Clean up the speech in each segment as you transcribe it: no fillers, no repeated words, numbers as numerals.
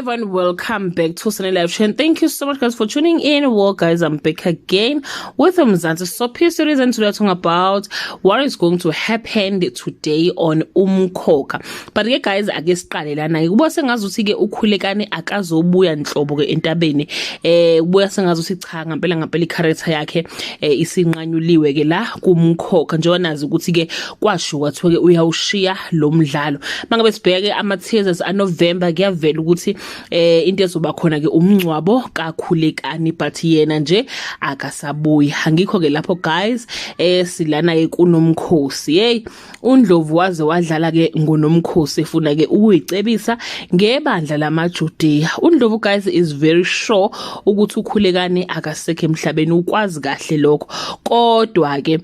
Everyone, welcome back to Sunny Live Show, and thank you so much, guys, for tuning in. Well, guys, I'm back again with Mzansi Soapie series, and today we're talking about what is going to happen today on Umkhokha. But ke guys, ake siqale lana. Kuba sengazuthi ke uKhulekani akazobuya nhlobo ke entabeni. Kubuya sengazuthi cha, ngempela ngempela i-character yakhe isinqanyuliwe ke la kuMkhokha, njengoba nazi ukuthi ke kwasho kwathiwa ke uyawushiya lo mdlalo. Mangabe sibheke ama teasers a November, kuyavela ukuthi into ezoba khona ke umncwabo kaKhulekani, but yena nje akasabuyi. Angikho ke lapho, guys. Silana ke kuNomkhosi. Hey, uNdlovu waze wadlala ke ngoNomkhosi, efuna ke ukuyicebisa ngebandla lamaJudiya. uNdlovu, guys, is very sure ukuthi uKhulekani akasekho emhlabeni, ukwazi kahle lokho, kodwa ke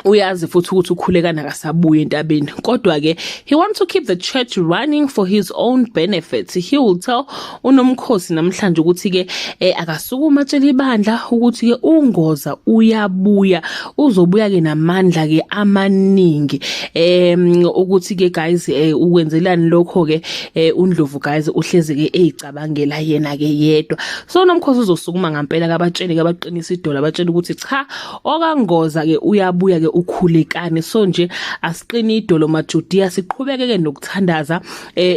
uyazi futhi ukuthi uKhulekani akasabuye entabeni, kodwa ke he wants to keep the church running for his own benefits. He will tell uNomkhosi namhlanje ukuthi ke akasukuma atshela ibandla ukuthi ke uNgoza uyabuya, uzobuya ke namandla ke amaningi. Ukuthi ke guys, ukwenzelani lokho ke uNdlovu, guys, uhlezi ke eyicabangela yena ke yedwa. So uNomkhosi uzosukuma ngempela, kabatshele, kabaqinisa idolo, abatshela ukuthi cha, okaNgoza ke uyabuya ke uKhulekani. So nje asiqini idolo maJudiya, siqhubeke ke nokuthandaza,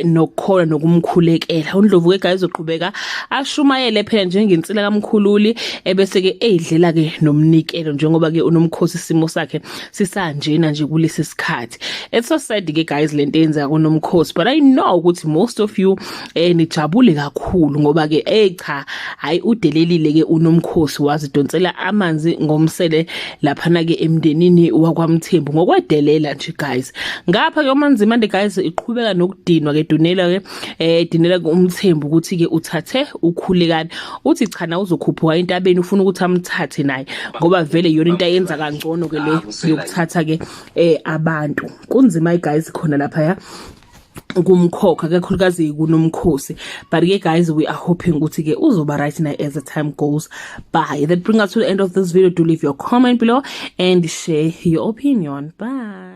nokukholwa, nokumkhulekela. uNdlovu ke, guys, uzoqhubeka ashumayele phela njengensila kaMkhululi, ebese ke eyidlela ke nomnikelo, njengoba ke uNomkhosi isimo sakhe sisanjena nje kulesi sikhathi. It's so sad ke, guys, lento eyenzeka kuNomkhosi, but I know ukuthi most of you nijabule kakhulu, ngoba ke cha, hayi, udelelile ke uNomkhosi, wazidonsela amanzi ngomsele laphana ke emndenini wakwaMthembu ngokwedelela nje, guys. Ngapha ke uMaNzimande, guys, iqhubeka nokudinwa ke, dunela ke dinela ke uMthembu ukuthi ke uthathe uKhulekani. Uthi cha, na uzokhuphuka entabeni, ufuna ukuthi amthathe naye, ngoba vele iyona into ayenza kangcono ke le yokuthatha ke abantu. Kunzima, guys, khona lapha ya kumkhokha, kakhulukazi kuNomkhosi, but ke guys, we are hoping ukuthi ke uzoba right now as the time goes by. That bring us to the end of this video. Do leave your comment below and share your opinion. Bye.